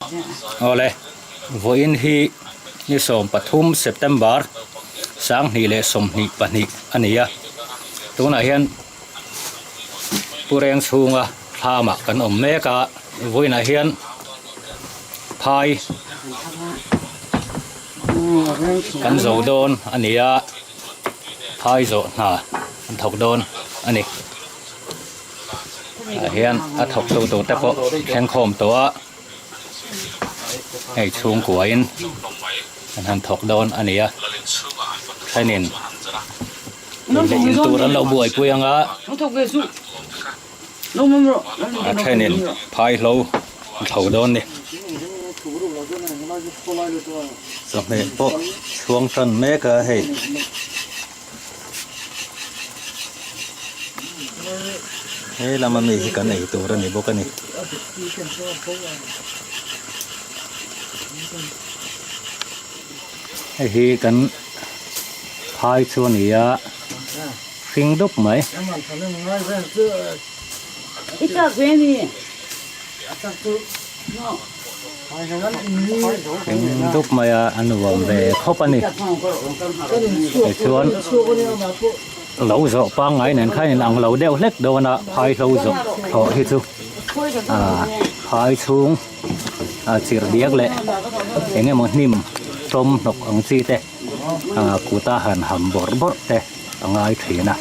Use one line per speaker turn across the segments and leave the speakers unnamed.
Awle, vawiin hi ni 13 September 2022 a ni a, tunah hian Pu Reng chhunga thlamah kan awm mek a, vawiinah hian phai kan zo dawn a ni a, phai zawh hna an thawk dawn a ni. Ah hian a thawk tu tur te pawh thleng khawm tawh a hei chhungkua in an han thawk dawn a ni a thenin leh in tur an lo buaipui ang a a thenin phai hlo an thlo dawn a ni chawhmeh pawh chhuang tan mek a hei. He lama mi hi kan ei tur a ni bawk a ni. Hei hi kan phai chu a ni a hring dup mai. Hring dup mai a a nuam ve khawp a ni tichuan lo zawh pangngai nen khan in ang lo deuh hlek dawn a phai hlo zawh thlawh hi chu ah phai chhung a chirh diak leh eng emaw hnim tawm hnawk ang chi te ah kuta han ham bawrh bawrh te a ngai thin a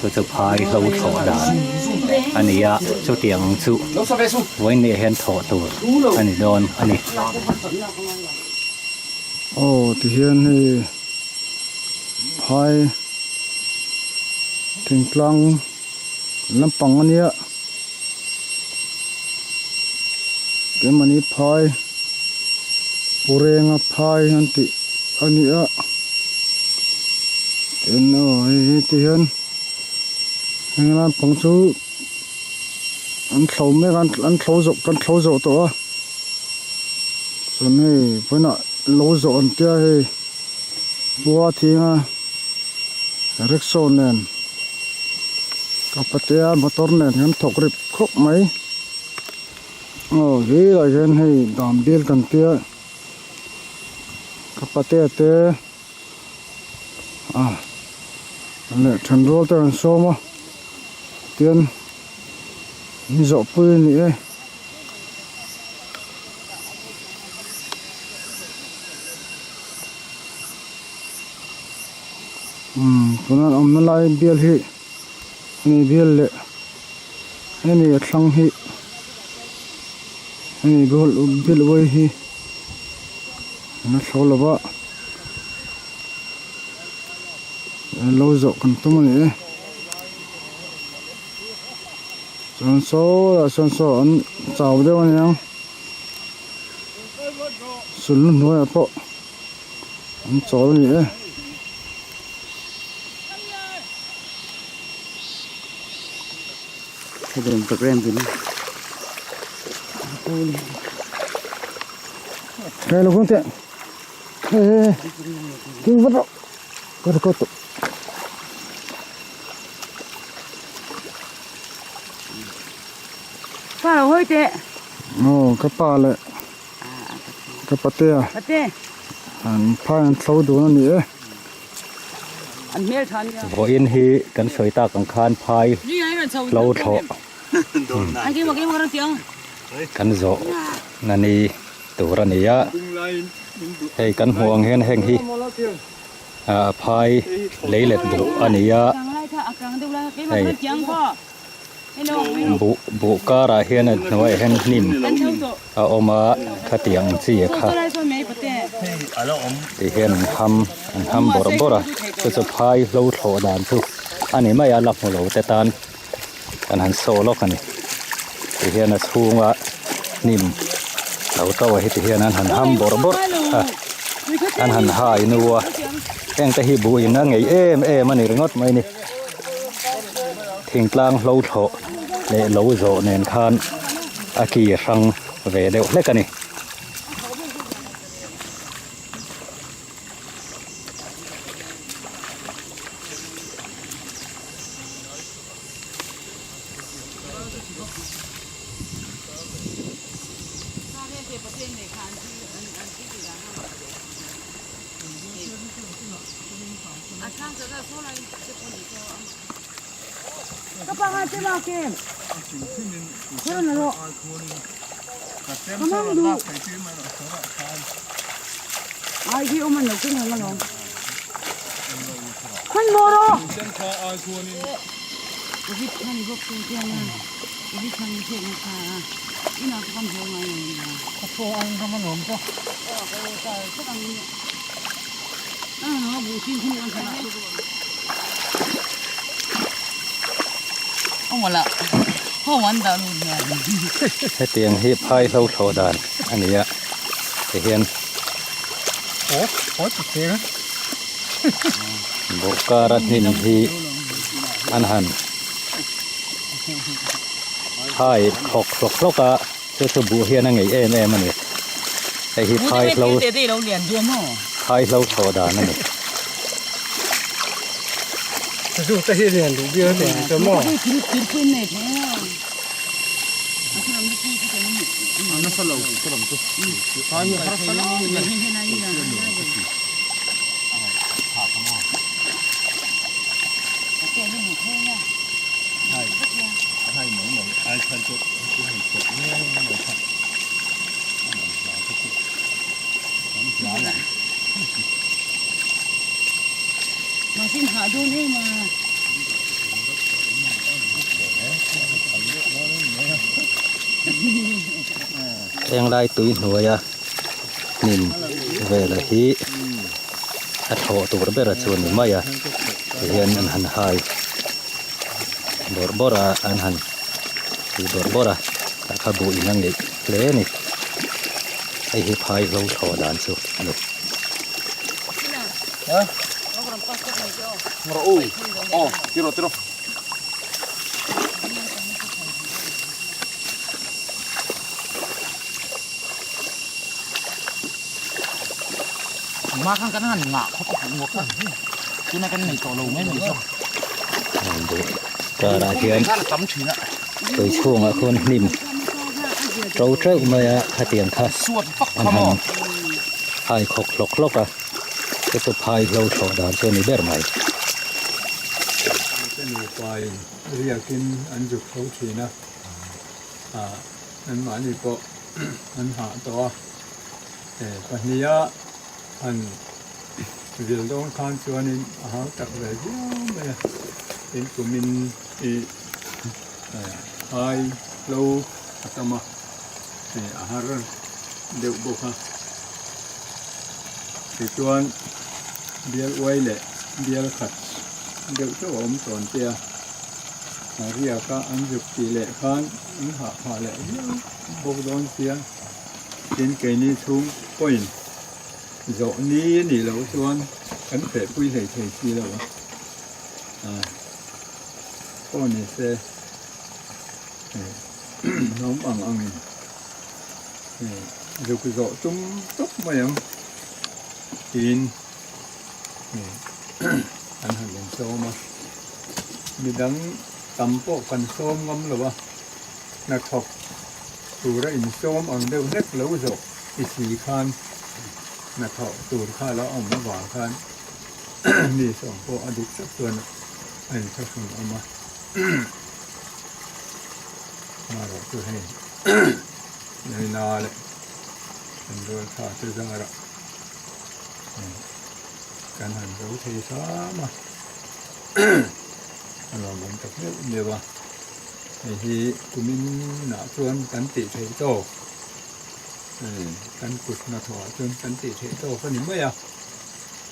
chu chu phai hlo thlawh dan a ni a chutiang chu vawiin hian thawh tur a ni dawn a ni.
Aw tihian hei phai thingtlang lampang a nia keimahni phai Purenga phai an tih a ni a tin aw hei hi ti hian heng lampang chu an thlo mek a an thlo zawh kan thlo zawh tawh a chuan hei vawiinah lo zawh an tia hei bua thinga rickshaw nen ka patea motor nen hian thawk rip khawp mai. Aw helaiah hian hei dam bial kan tia ka patea te ah leh then rual te an sawm a tian ni zawh pui a ni e. Umm tuna an awmna lai bial hi hemi bial leh hemi a thlang hi hemi bial bial uai hi an la thlo lova lo zawh kan tum a ni e chuan saw lah sawn saw an chau deuh a niang sulhnu hnuaiah pawh. An chawl a ni e. Đây là phương tiện. Ê, ê, ê. Kinh vất rồi. Có được có tụ.
Pa lo hoi teh.
Ồ, cái pa lại. Ka patea an phai an thlo dun a ni e.
Vawiin hi kan sawi tak ang khan phai hlo thlawh kan zawh na ni tur a ni a, hei kan hmuh ang hian heng hi phai leilet buh a ni a, hei. Buh buh karah hian a hnuaiah hian hnim a awm a khatiang chi kha ti hian an ham an ham bawrh bawrh a chu chu phai hlo thlawh dan chu a ni mai a la hmu lo te tan kan han saw lawk a ni ti hian a chhunga hnim lo to a hi ti hian an han ham bawrh bawrh a an han hai nu a heng te hi buh in a ngei em em a ni ringawt mai a ni. Thingtlang hlo thlawh leh lo zawh nen khan a ki hrang ve deuh hlek a ni. Hetiang hi phai hlo thlawh dan a ni a tihian bawhkara hnim hi an han hai thawk hlawk hlawk a chu chu buh hian a ngeih em em a ni hei hi phai hlo phai hlo thlawh dan a ni. Henglai tui hnuaia hnim vela hi a thlawh tur ber a chu a ni mai a tihian an han hai bawrh bawrh a an han ti bawrh bawrh a tah kha buh in a ngeih hle a ni hei hi phai hlo thlawh dan chu a ni. Karah hian tui chhungah khuan hnim to teuh mai a khatiang kha an han hai khawk hlawk hlawk a chu chu phai hlo thlawh dan chu a ni ber mai.
Riakin an zuk tho thin a, ah anmahni pawh an hah tawh a, pahniha han vil dawn khan chuanin a hau tak ve viau mai a, tin kumin ih phai hlo a tam a, a har deuh bawk a, tichuan bial uai leh bial khat deuh chauh a awm tawn te a, a riak a an zuk tih leh khan an hah phah leh viau bawk dawn sia tin keini chhung pawhin zawh ni a nih loh chuan kan fehpui hlei thei si lo a, ah pawh ni se hnawm ang angin zuk zawh tum tawp mai ang tiin. An han insawm a, midang tam pawh kan sawm ngam lo a, hnathawk tura insawm ang deuh hlek lo zawh i si khan hnathawh tur kha a lo awm avang khan mi sawm pawh a dik tak chuan a inthlahrun awm a, marawh chu hei Naina leh kan rual tha te zarah. Kan han zo thei hram a, a lawmawm tak deuh deuh a, hei hi kumin ah chuan kan tih theih tawk kan kut hnathawh ah chuan kan tih theih tawk a ni mai a,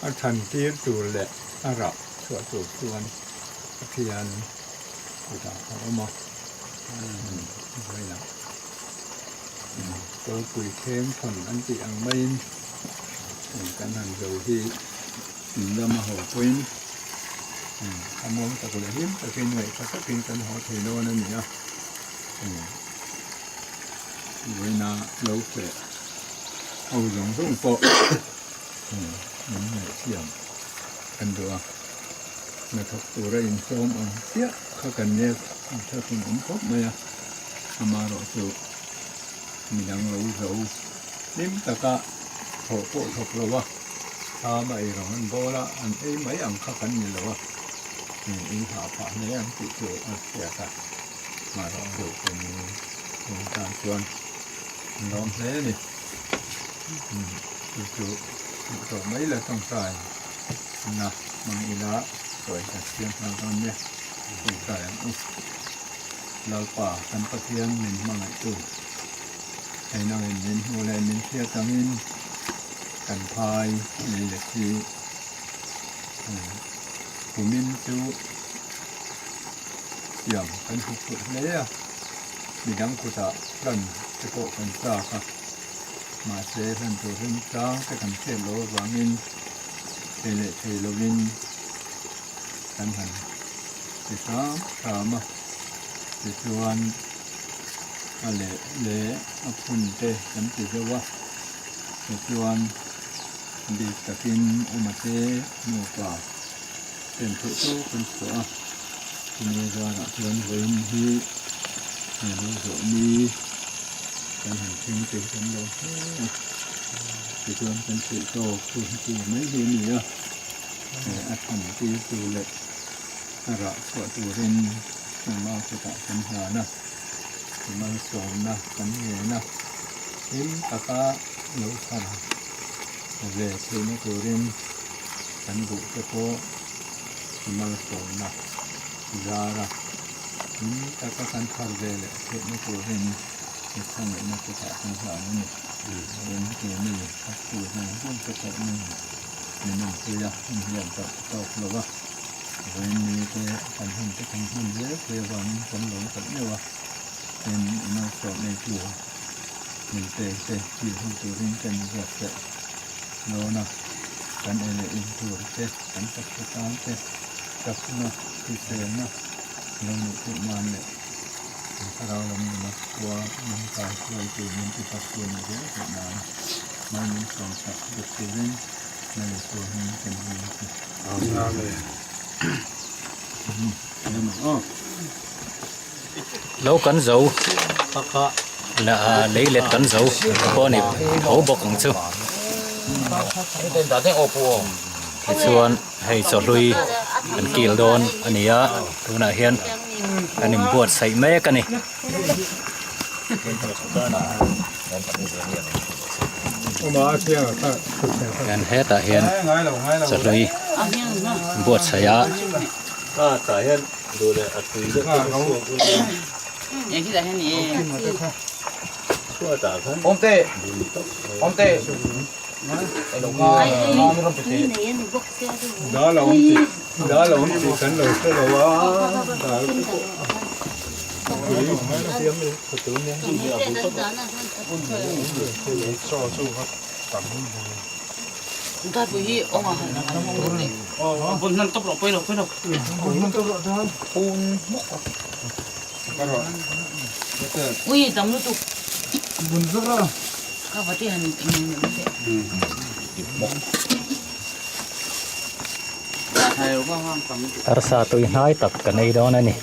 a than tir tur leh a rah chhuah tur chuan Pathian kutah a awm a, vawiinah. Kawlpui thleng thawn an tih ang maiin kan han zo hi in lama haw pawhin a muang tak leh hlim takin ngaihthla takin kan haw thei dawn a ni a, vawiina lo feh ho zawng zawng pawh min ngaihthiam kan duh a, hnathawk tura insawm ang chiah kha kan nek thlakin awm khawp mai a, amaherawhchu midang lo zo. Hlim taka thawh pawh thawk lo a, thlam a eirawng an bawl a, an ei mai ang kha kan ni lo a, in hah phah hle ang tih chu a hriat a, mahrawh chu kei chung tan chuan an lawm hle a ni. Chu chu duh tawh mai la tawngtai na hmang ila sawi kan siam nghal dawn nia, tawngtai ang u. Lalpa kan Pathian min hmangaihtu. Heinangin min hmuh leh min hriat angin kan phai lei leh hi kumin chu siam kan hmu phurh hle a, midang kutah hlan te pawh kan chak a, mahse hlan tur remchang te kan hriat loh avangin thei leh thei lovin kan han ti hram hram a, tichuan. A leh leh a phun te kan ti deuh a, tichuan bik takin awma te nupa pen theih tawk kan chhuah a, chumi zarah chuan vawiin hi he lo zawh ni kan han thleng te hi kan lo hle a, tichuan kan theih tawk chu heti mai hi a ni a, a than tir tu leh a rah chhuah turin Engmah kutah kan hlan a, malsawmna kan ngen a, hlim taka lo thar ve theihna turin kan duh te pawh malsawmna zar a, hlim taka kan thar ve leh theihna turin i khawngaihna kutah kan hlan a ni. Vawiin keini thawktu zawng zawng te pawh min awmpui a, min hliam tawk tawk lo a. Vawiin ni te kan hun te kan hman zel thei avangin kan lo ta meuh a, tin i malsawm eitu min pek te thil hun turin kan inbuatsaih dawn a, kan ei leh in tur te, kan taksa tan te chakna, hriselna lo neih theih nan leh kan thlarau lam nuna khua min kai hruai tur min ti tak tur ni zel theih nan mal min sawm chak bawk turin na leh chuangin kan hmu a che.
Lo kan zo lei let kan zo pawh a ni tho bawk ang chu tichuan hei chawhlui an kil dawn a ni a tunah hian an inbuatsaih mek a ni. Hian hetah hian chahlui buatsaih a Arsa tui hnai tak ka nei dawn a ni.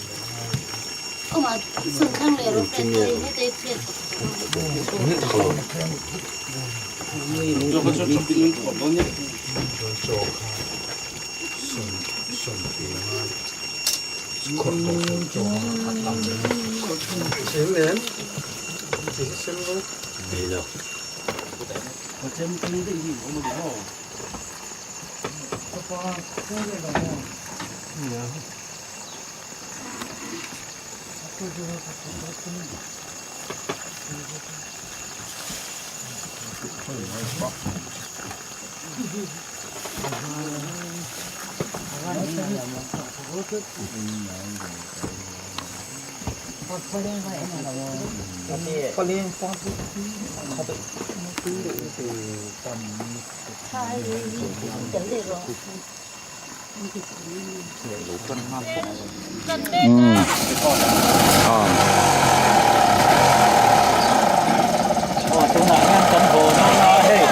Tunah hian kan haw dawn a hei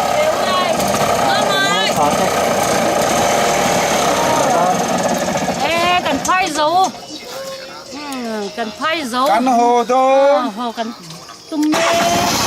tha te
kan phai zo kan phai zo
kan haw dawn
haw kan tum mek.